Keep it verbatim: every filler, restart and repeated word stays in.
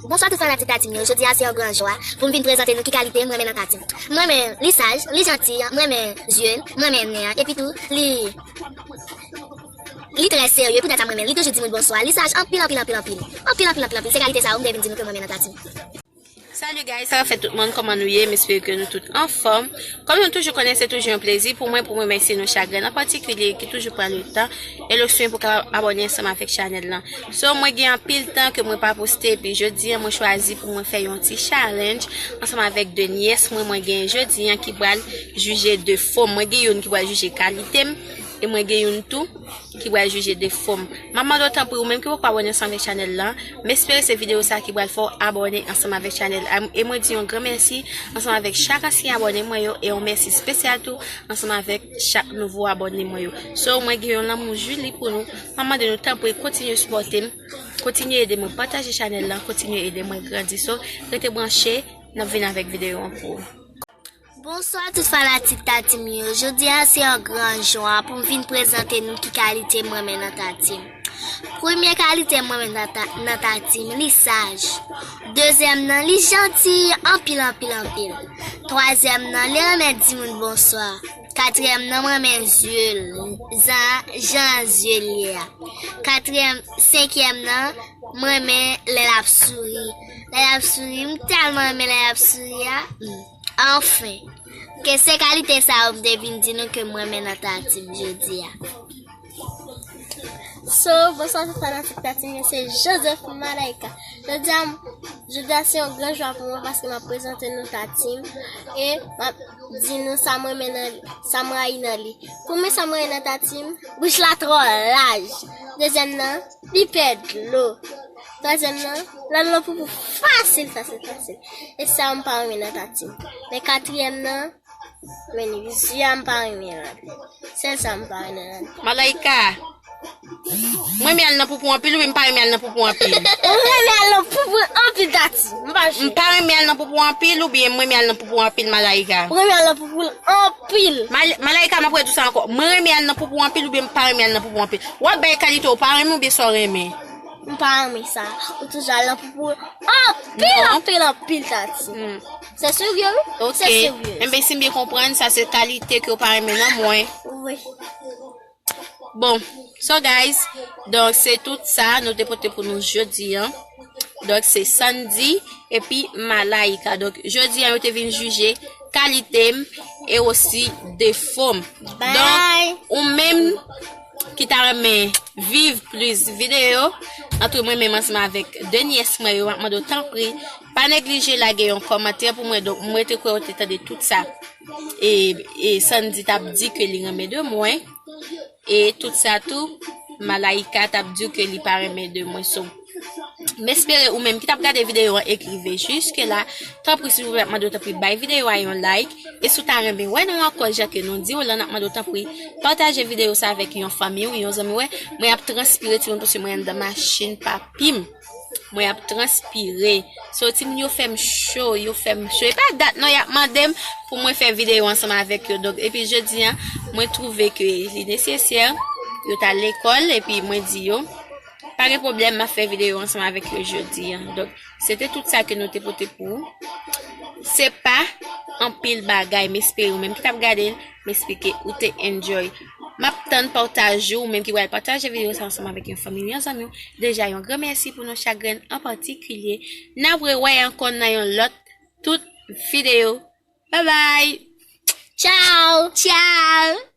Bonswa tout fanatik Tati m yo, jodi a se yon gran jwa pou m vin prezante nou ki kalite m renmen nan Tati m. M renmen li saj, li janti, m renmen zye l, m renmen nen an, epi tou li li trè serye, poutèt sa m renmen l. Li toujou di moun bonswa, li saj anpil, anpil, anpil, anpil. Anpil, anpil, anpil, anpil. Se kalite sa yo m te vin di nou ke m renmen nan Tati m. Salut guys, sa k ap fèt tout moun, kòman nou ye? M espere ke nou tout anfòm. Kòm nou toujou konnen, se toujou yon plezi pou mwen pou m remèsye nou chak grenn, an patikilye ki toujou pran le tan e le swen pou kapab abòne ansanm avèk chanèl lan. So, mwen gen anpil tan ke mwen pa poste, epi jodi a mwen chwazi pou mwen fè yon ti challenge ansanm avèk de nyès mwen, mwen gen jodi a ki pral jije de fòm. Mwen gen youn ki pral jije kalite m, e mwen gen youn tou ki pral jije de fòm. M ap mande w tanpri, ou menm ki poko abòne ansanm avèk chanèl lan, m espere se videyo sa ki pral fè w abòne ansanm avèk chanèl. Am, e mwen di yon gran mèsi ansanm avèk chak ansyen abòne mwen yo, e yon mèsi espesyal tou ansanm avèk chak nouvo abòne mwen yo. So, mwen gen yon lanmou Julie pou nou. M ap mande nou tanpri kontinye sipòte m, kontinye ede mwen pataje chanèl lan, kontinye ede mwen grandi. So, rete branche, n ap vin avèk videyo an pou ou. Bonswa tout fanatik Tati m yo. Jodi a se yon gran jwa pou m vin prezante nou ki kalite m renmen nan Tati m. Premye kalite m renmen nan ta-, nan Tati m, li saj. Dezyèm nan, li janti anpil, anpil, anpil. Twazyèm nan, li renmen di moun bonswa. Katriyèm nan, m renmen zye l, jan, jan zye l ye a. Katriyèm, senkyèm nan, m renmen lè l ap souri. Lè l ap souri, m tèlman renmen lè l ap souri a. Hmm. Anfen, ke se kalite sa yo m te vin di nou ke m renmen nan Tati m jodi a. So, bonswa tout fanatik Tati m yo, se Joseph Malaika. Jodi a, jodi a se yon gran jwa pou mwen paske m ap prezante nou Tati m e m ap di nou sa m renmen nan li, sa m rayi nan li. Premye sa m rayi nan Tati m, bouch la twò laj. Dezyèm nan, li pè dlo. Twazyèm nan, l al nan poupou fasil, fasil, fasil. E sa m pa renmen nan Tati m. Men katriyèm nan, men li, zye a m pa renmen l. Sèl sa m pa renmen l. Malaika, m renmen al nan poupou anpil oubyen m pa renmen al nan poupou anpil? M renmen al nan poupou anpil, Tati. M pa jwe. M pa renmen al nan poupou anpil oubyen m renmen al nan poupou anpil, Malaika? M renmen al nan poupou anpil. Mal-, Malaika, m ap redi w sa ankò. Mwen renmen al nan poupou anpil oubyen m pa renmen al nan poupou anpil? W ap bay kalite w pa renmen oubyen sa w renmen? M pa renmen sa. Ou toujou al nan poupou anpil, non, anpil, anpil, Tati. Hmm. Se serye, wi. Ok. Se serye. Enben, si m byen konprann, sa se kalite ke w pa renmen nan mwen. Wi. Bon, so guys, donk se tout sa nou te pote pou nou jodi a. Donk se Sandy epi Malaika. Donk jodi a yo te vin jije kalite m e osi defo m. Donk, ou menm ki ta renmen viv plis videyo antre mwen menm ansanm avèk de nyès mwen yo, m ap mande w tanpri, pa neglije lage yon kòmantè pou mwen. Donk, mwen te kwè w te tande tout sa. E, e Sandy t ap di ke li renmen de mwen. E tout sa tou, Malaika t ap di w ke li pa renmen de mwen. So, m espere ou menm ki t ap gade videyo an e k rive jiske la, tanpri silvouplè, m ap mande w tanpri bay videyo a yon like. E si w ta renmen wè nou ankò, jan ke nou di w lan, n ap mande w tanpri pataje videyo sa avèk yon fanmi w, yon zanmi w. Mwen ap transpire timoun paske mwen anndan machin papi m. Mwen ap transpire. So, timoun yo fè m cho, yo fè m cho. E pa dat non, y ap mande m pou mwen fè videyo ansanm avèk yo. Donk, epi jodi a, mwen twouve ke li nesesè, yo t al lekòl, epi mwen di yo, pa gen pwoblèm, m ap fè videyo ansanm avèk yo jodi a. Donk, se te tout sa ke nou te pote pou ou. Se pa anpil bagay, m espere ou menm ki t ap gade l, m espere ou te enjoy. M ap tann pataj ou, ou menm ki pral pataje videyo sa ansanm avèk yon fanmi, yon zanmi w. Deja, yon gran mèsi pou nou chak grenn an patikilye. N ap rewè ankò nan yon lòt tout videyo. Bye bye! Tchao! Tchao!